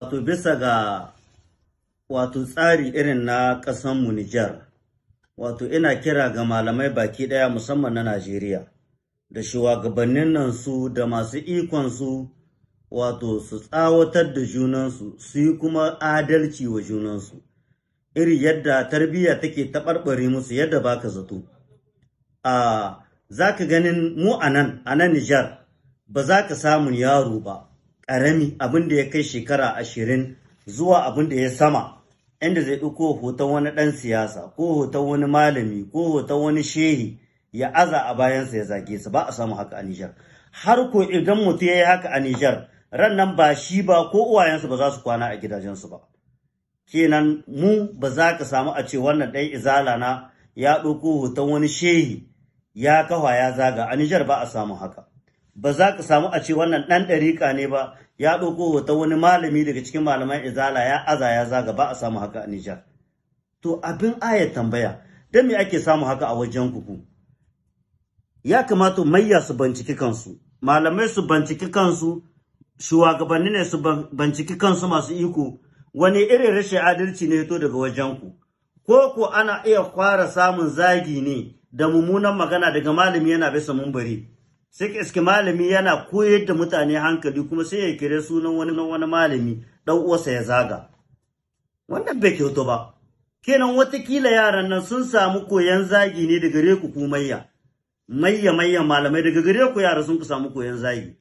Wato bisa ga wato tsari irin na ƙasanmu Nijar, wato ina kira ga malamai baki ɗaya musamman na Najeriya, da shugabannin nan su da masu ikon su, wato su tsawatar da junansu, su yi kuma adalci wa junansu. Iri yadda tarbiyya take taɓarɓare musu yadda baka zato. Za ka ganin mu a nan Nijar, ba za ka samu yaro ba, ƙarami abin da ya kai shekara 20 zuwa abin da ya sama, inda zai ɗauko hoton wani ɗan siyasa ko hoton wani malami ko hoton wani shehi ya aza a bayansa ya zage su, ba a samu haka a Nijar. Har ko idan mutum ya yi haka a Nijar, ran nan ba shi ba ko uwayensu ba za su kwana a gidajensu ba. Kenan mu ba za ka samu a ce wannan ɗan izala na ya ɗauko hoton wani shehi ya kafa ya zaga, a Nijar ba a samu haka. Ba za ka samu a ce wannan ɗan ɗariƙa ne ba ya ɗauko hoton wani malami daga cikin malaman izala ya aza ya zaga, ba a samu haka a Nijar. To abin ayat tambaya, don me ake samu haka a wajen kuku? Ya kamata mayya su binciki kansu, malamai su binciki kansu, shugabanni ne su binciki kansu masu iko, wani irin rashin adalci ne to daga wajen ku? Ko ko ana iya fara samun zagi ne da mummunan magana daga malami yana bisa mumbari. Sai ka iske malami yana koyar da mutane hankali kuma sai ya kire sunan wani malami dan uwarsa ya zaga. Wannan bai kyautu ba. Kenan watakila yaran nan sun samu koyan zagi ne daga gare ku mayya. Mayya malamai daga gare ku yara sun ku samu koyan zagi.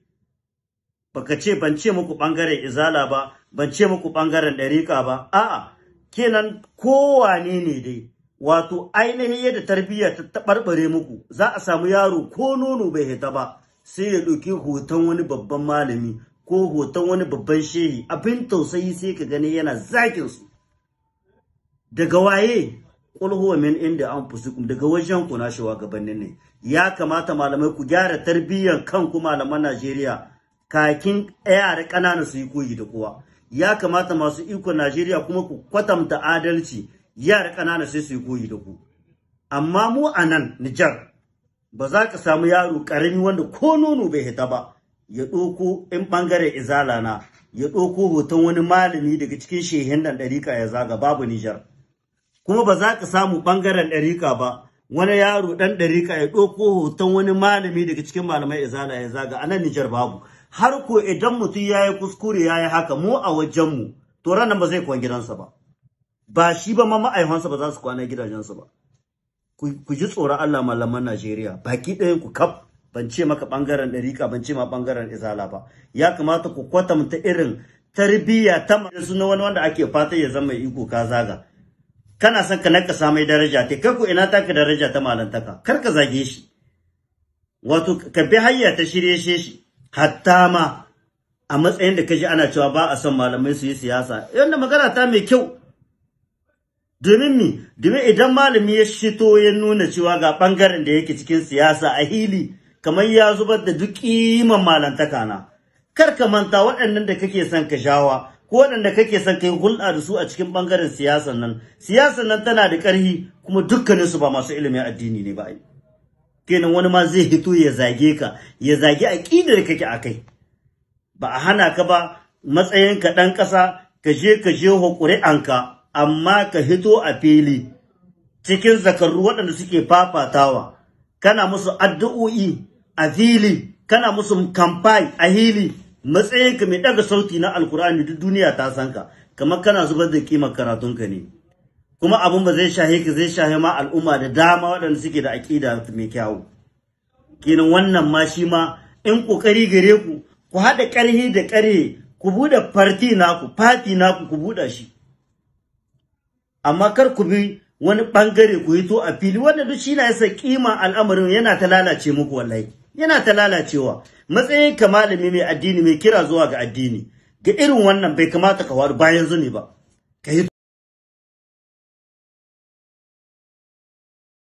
Baka ce ban ce muku bangaren izala ba, ban ce muku bangaren dariƙa ba. A'a, kenan kowane ne dai. Wato ainihin yadda tarbiyya ta taɓarɓare muku, za a samu yaro ko nono bai hita ba, sai ya ɗauki hoton wani babban malami ko hoton wani babban shehi, abin tausayi sai ka gani yana zagin su. Daga waye? Qul huwa min inda anfusikum, daga wajen ku na shugabannin ne. Ya kamata malamai ku gyara tarbiyyan kanku malaman Najeriya, kakin yara ƙanana su yi koyi da kowa. Ya kamata masu ikon Najeriya kuma ku kwatanta adalci, yara ƙanana sai su yi koyi da ku. Amma mu a nan Nijar ba za ka samu yaro ƙarami wanda ko nono bai hita ba ya ɗauko in ɓangaren izala na ya ɗauko hoton wani malami daga cikin shehin nan ɗariƙa ya zaga, babu Nijar. Kuma ba za ka samu ɓangaren ɗariƙa ba wani yaro ɗan ɗariƙa ya ɗauko hoton wani malami daga cikin malamai izala ya zaga, a nan Nijar babu. Har ko idan mutum ya yi kuskure ya yi haka mu a wajenmu, to ranar ba zai kwan gidansa ba. Ba shi ba ma ma'aikansa ba za su kwana gidajensu ba. Ku ji tsoron Allah malaman Najeriya, baki ɗayan ku kaf, ban ce maka ɓangaren ɗariƙa, ban ce ma ɓangaren izala ba. Ya kamata ku kwatanta irin tarbiyya ta suna wani wanda ake fata ya zama iko ka zaga. Kana son ka nakasa mai daraja ta, kai ko ina taka daraja ta malantaka, kar ka zage shi. Wato ka bi hayya ta shirye shi, hatta ma a matsayin da ka ji ana cewa ba a son malamai su yi siyasa. Yanda magana ta mai kyau. Domin mi, domin idan malami ya shito ya nuna cewa ga bangaren da yake cikin siyasa a hili, kamar ya zubar da duk kiman malantaka na. Kar ka manta waɗannan da kake son ka shawa, ko waɗanda kake son ka yi hulɗa da su a cikin bangaren siyasan nan. Siyasan nan tana da ƙarfi kuma dukkanin su ba masu ilimin addini ne ba. Kenan wani ma zai hito ya zage ka, ya zage aƙidar kake akai. Ba a hana ka ba matsayinka ɗan ƙasa, ka je ka jeho ƙuri'anka. Amma ka hito a fili cikin zakaru waɗanda suke fafatawa, kana musu addu'o'i a fili, kana musu kamfai a hili, matsayinka mai ɗaga sauti na alkur'ani duk duniya ta san ka, kamar kana zubar da kimar karatunka ne. Kuma abin ba zai shahe ka, zai shahe ma al'umma da dama waɗanda suke da aƙida mai kyawu. Kenan wannan ma shi ma in ƙoƙari gare ku, ku haɗa ƙarhi da ƙarhe, ku buɗe farti naku, fati naku ku buɗe shi. Amma kar ku bi wani bangare ku hito a fili, wanda duk shi na yasa kima al'amarin yana ta lalace muku wallahi, yana ta lalacewa. Matsayin ka malami mai addini mai kira zuwa ga addini, ga irin wannan bai kamata ka faru bayan zuni ba. Ka